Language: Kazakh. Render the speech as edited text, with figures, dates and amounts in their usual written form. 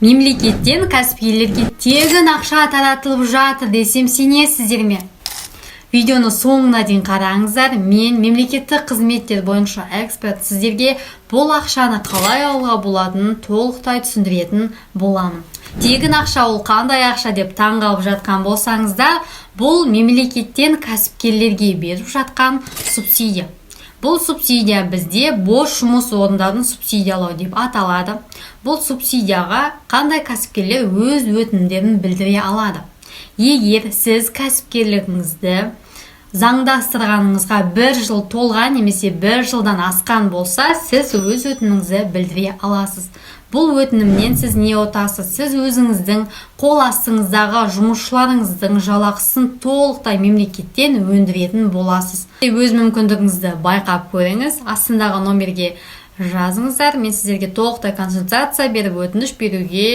Мемлекеттен кәсіпкерлерге тегін ақша таратылып жатыр десем, сенесіздер ме? Видеоны соңына дейін қараңыздар. Мен, мемлекеттік қызметтер бойынша эксперт, сіздерге бұл ақшаны қалай алуға болатынын толықтай түсіндіретін боламын. Тегін ақша ол қандай ақша деп таңғалып жатқан болсаңыздар, бұл мемлекеттен кәсіпкерлерге беріп жатқан субсидия. Бұл субсидия бізде бос жұмыс орындарын субсидиялау деп аталады. Бұл субсидияға қандай кәсіпкерлер өз өтінімдерін білдіре алады? Егер сіз кәсіпкерлігіңізді заңдастырғаныңызға бір жыл толған немесе бір жылдан асқан болса, сіз өз өтініміңізді білдіре аласыз. Бұл өтінімнен сіз не ұтасыз? Сіз өзіңіздің қол астыңыздағы жұмысшыларыңыздың жалақысын толықтай мемлекеттен өндіретін боласыз. Өз мүмкіндігіңізді байқап көріңіз. Астындағы номерге жазыңыздар, мен сіздерге толықтай консультация беріп, өтініш беруге